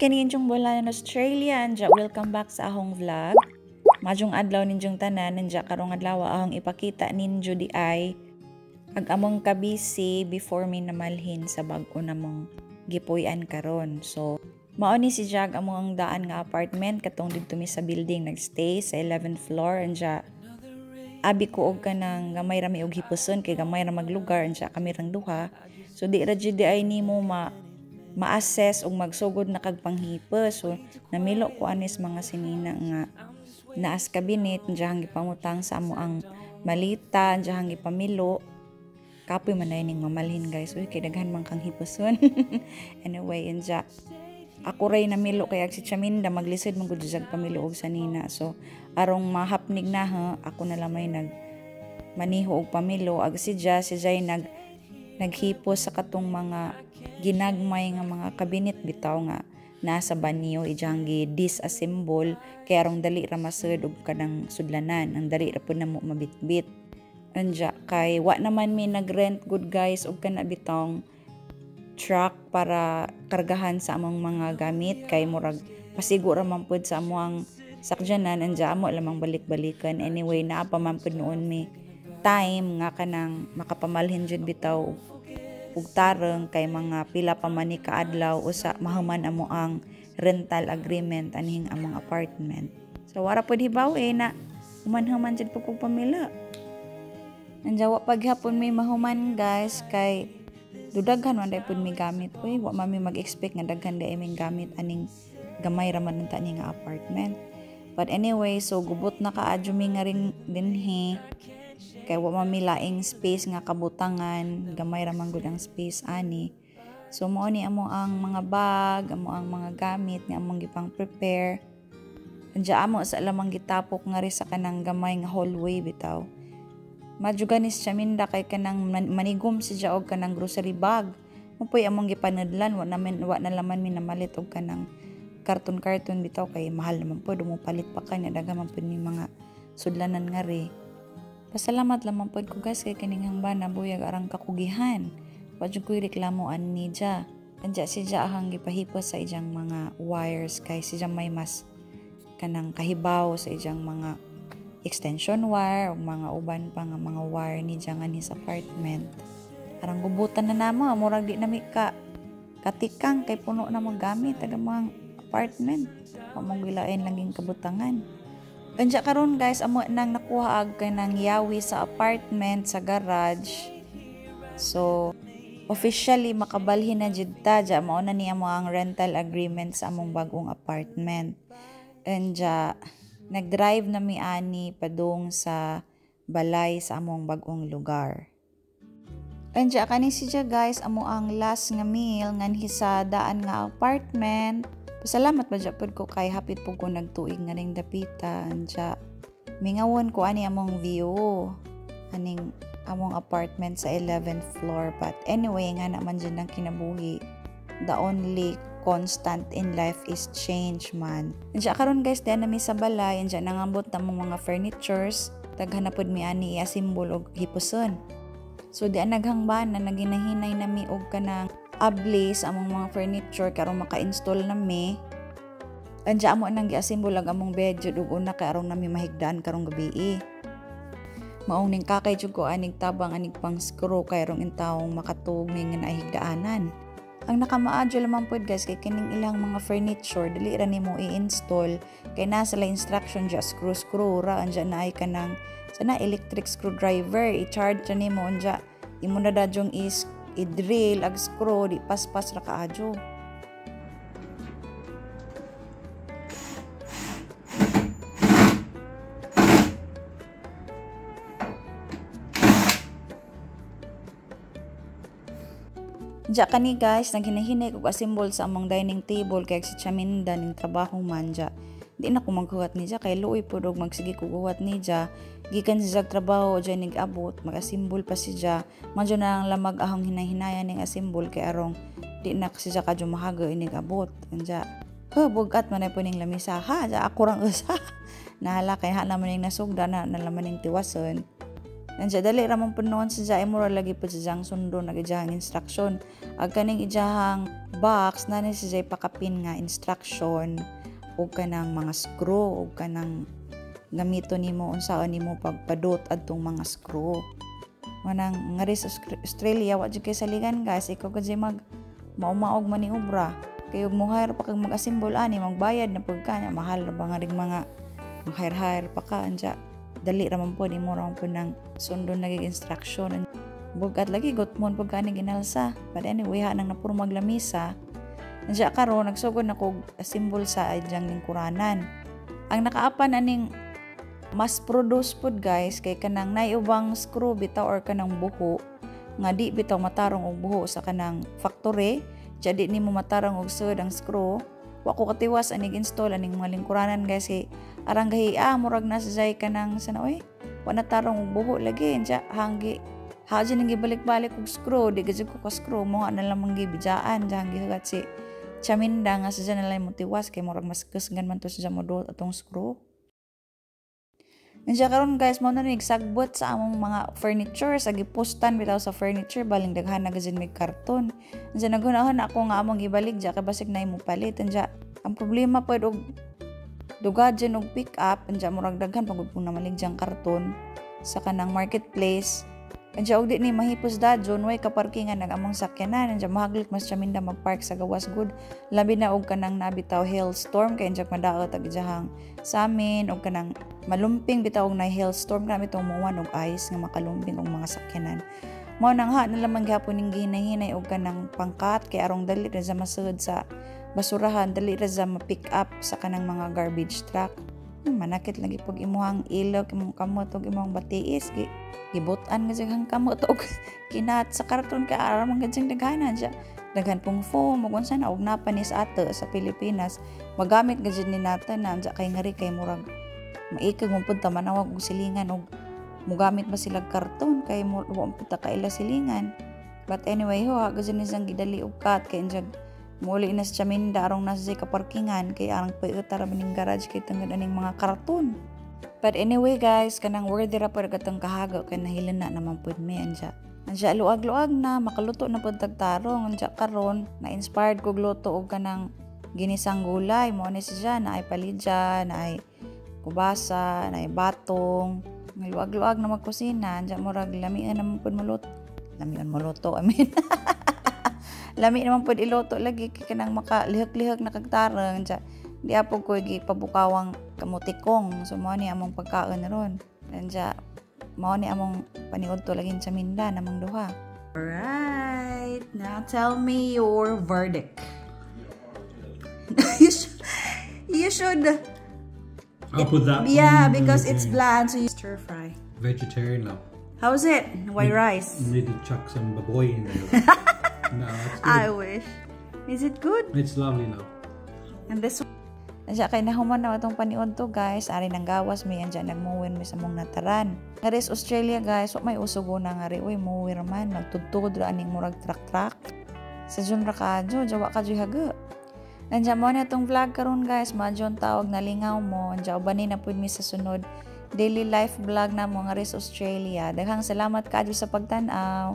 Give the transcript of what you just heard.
Kini inyong bulan Australia, anja welcome back sa ahong vlog. Majong adlaw ninyong tanan, anja karong adlaw ahong ipakita ninyo di ay ag among kabisi before mi namalhin sa bag-o namong gipuy-an karon. So mao ni si Jag among ang daan nga apartment katong didto mi sa building nagstay sa 11th floor, anja abi ko og kanang gamay ra mi og hipuson kay gamay ra maglugar, anja kami rang duha. So di ra jud di ay nimo ma-assess og magsugod na kag panghipos. So namilo ko anis mga sinina nga naas kabinet, andiyan gipangutang sa amo ang malita, andiyan gipamilo. Kapoy man na ning mamalhin, guys. Uy, kay daghan man kang hipuson. Anyway, anja ako ray namilo kay ag si Chaminda maglisod man gud siya pamilo og sanina. So arong mahapnig na ha, ako na lamay nag maniho og pamilo, ag si Ja, si Jay naghipos sa katong mga ginagmay nga mga kabinet bitaw nga nasa banyo, ijang gi disassemble kay arong dali ra masud og kanang sudlanan, ang dali ra pud namo mabitbit. Anja kay wa naman mi nagrent good, guys, og kana bitong truck para kargahan sa among mga gamit kay murag pasigo ra man pud sa among sakyanan, anja amo lamang balik-balikan. Anyway, naa pa man pud noon mi time nga kanang makapamalhin jud bitaw ug tarong kay mga pila pa man ni kaadlaw usa mahuman amo ang rental agreement anhing among apartment. So wara pud hibaw eh na human-human jud pud kog pamila. Anja wa paghapon may mahuman, guys, kay dudaghan man day pud mi gamit. Uy, wa man mi mag-expect nga daghan day aming gamit aning gamay ra man unta ni nga apartment. But anyway, so gubot na kaadyo mi nga ring dinhi kay wa man mi laing space nga kabutangan, gamay ra man gud ang space ani. So mao ni amo ang mga bag, amo ang mga gamit nga among gipang prepare. Anja amo sa lamang gitapok nga ri sa kanang gamay nga hallway bitaw. Madyo ni si Chaminda kay kanang manigom si og kanang grocery bag. Mupoy among gipanudlan, wa namin wa na laman mi namalit og kanang karton-karton bitaw kay mahal naman po, palit pa kanya daghan man pud ni mga sudlanan nga ri. Pasalamat lamang pod ko, guys, kay kaning hangban buyag arang kakugihan. Wa jud ko'y reklamo ani ja. Anja si Ja ahang gipahipos sa ijang mga wires kay si Ja may mas kanang kahibaw sa ijang mga extension wire o mga uban pa nga mga wire ni Ja nga sa apartment. Arang gubutan na namo, murag di nami ka katikang kay puno na mo gamit taga mga apartment. Wa mo gilain langing kabutangan. Anja karon, guys, amo nang nakuha ag kanang yawi sa apartment sa garage. So officially makabalhin na jud ta ja, mao na niya mo ang rental agreement sa among bagong apartment. Anja nagdrive na mi ani padung sa balay sa among bagong lugar. Anja kani siya, guys, amo ang last nga meal nganhi sa daan nga apartment. Pasalamat ba jud pud ko kay hapit pud ko nagtuig nga ning dapita. Anja mingawon ko ani among view aning among apartment sa 11th floor. But anyway, nga naman dyan ang kinabuhi, the only constant in life is change man. Anja karon, guys, di nami sa balay, anja nangambot na mong mga furnitures, daghan na pud mi ani i-assemble og hipuson. So di ang naghangban na naginahinay nami og kanang abli sa among mga furniture karon maka-install na mi. Anja amo nang gi-assemble ang among bed jud og una kay aron nami mahigdaan karong gabi. Maong ning kakay jud ko anig tabang anig pang screw kay aron intawong makatug mi nga nahigdaanan. Ang nakamaadyo lamang pod, guys, kay kining ilang mga furniture dili ra nimo i-install kay nasa la instruction ja, screw screw ra, anja naay kanang sana electric screwdriver, i-charge ra nimo, anja imo na dadyong is i-drill ag screw, di paspas ra kaadyo. Diya kani, guys, naghinahinay kog assemble sa among dining table kay si Chaminda ning trabaho man dya. Di na ko maghuwat niya kay luoy pud og magsige ko huwat niya. Gikan siya trabaho dya ning abot, mag-assemble pa siya. Madyo na lang lamag ahong hinahinayan ning assemble kay arong di na siya kadyo mahaga inig abot. Anja, ha, bugat man ay po ning lamisa ha, dya ako rang usa. Nahala kay ha naman ning nasugda na nalaman ning tiwason. Anja dali ra man pud noon sa dya, mura lagi pud sa diyang sundon ag ijahang instruction. Ag kaning ijahang box na ni siya pakapin nga instruction ug kanang mga screw ug kanang gamito nimo unsaon nimo pagpadot adtong mga screw. Manang ngari sa Australia, wa jud kay saligan, guys, ikaw gud mag maumaog maniobra. Kay ug mo-hire pa kag mag-assemble ani, magbayad na pud ka niya, mahal ra ba nga ring mga mag-hire-hire pa ka. Anja dali ra man pud, imo ra man pud nang sundon naging instruction. Bugat lagi gutmon pag kani ginalsa. But anyway, ha nang napuro maglamisa. Anja karon nagsugod na kog assemble sa ijang lingkuranan. Ang nakaapan aning mas produce pod, guys, kay kanang naiubang screw bitaw or kanang buho nga di bitaw matarong og buho sa kanang factory, jadi nimo matarong og sud ang screw. Wa ko katiwas anig install aning mga lingkuranan, guys, kay arang gahi murag na sa jay kanang sana oy, wa na tarong og buho lagi. Anja hanggi ha ning gibalik-balik og screw, di gid ko ka screw mo na lamang gibijaan. Anja gihugat si Chaminda nga sa na lang mo tiwas kay murag mas kusgan man to sa mo duot atong screw. Anja karon, guys, mo na nagsagbot sa among mga furniture sa gipostan bitaw sa furniture, baling daghan na gazin may karton. Anja naghunahon ako nga among ibalik ja kay basig na mo palit. Anja ang problema pod og dugad og pick up, anja murag daghan pagud po na maligyang karton sa kanang marketplace. Anja og di ni mahipos dadyon, way kaparkingan nag among sakyanan. Anja mahaglik mas Chaminda magpark sa gawas gud. Labi na og kanang nabitaw hailstorm kay anja madaot ag ijahang samin og kanang malumping bitaw og na hailstorm kami itong muwan og ice nga makalumping og mga sakyanan. Mao nang ha na lamang gihapon ning gihinay-hinay og kanang pangkat kay arong dali ra sa masud sa basurahan, dali ra sa ma-pick up sa kanang mga garbage truck. Manakit lagi pag imuhang ilok, imong kamot ug imong batiis gi gibutan nga siyang kamot og kinat sa karton kay ara man gid siyang daghana siya. Daghan pong foam ug unsa na og napanis ato sa Pilipinas. Magamit gid ni nata na anja kay ngari kay murag maikag mo pud ta manawag og silingan og mugamit ba sila karton kay mo wa pud ta kaila silingan. But anyway, ho ha gid ni siyang gidali og kat kay injag muli na sa Chaminda arong nasa sa kaparkingan kay arang paiutar ning garage kay tungod aning mga karton. But anyway, guys, kanang worthy ra pud katong kahago kay nahilin na naman pud mi anja. Anja luag-luag na makaluto na pud tagtarong. Anja karon na inspired kog luto og kanang ginisang gulay. Mo ni siya na ay palidya, na ay kubasa, na ay batong. Luag-luag na magkusina, anja murag lamian naman pud moluto. Lamian moluto, I mean. Lami naman pud iluto lagi kay kanang makalihok-lihok na kagtarong. Anja di apog ko gipabukawang kamutikong, so mao ni among pagkaon ron. Anja mao ni among paniudto lagi sa Minda namang duha. Alright, now tell me your verdict. You should I'll put that Yeah, on because the it's bland, so you stir fry. Vegetarian now. How's it? White rice. Need to chuck some baboy in there. No, it's good. I wish. Is it good? It's lovely now. And this one. Anja kay nahuman na atong paniudto, guys. Ari nang gawas mi, anja nagmuwin mi sa mong nataran. Ngari sa Australia, guys, wa may uso na ngari uy muwir man magtudtod ra aning murag truck-truck. Sa June ra kadyo, jawa kadyo haga. Anja mo na itong vlog karon, guys, madyon tawag nalingaw mo. Anja ubani na pud mi sa sunod daily life vlog na mo ngari sa Australia. Daghang salamat kadyo sa pagtan-aw.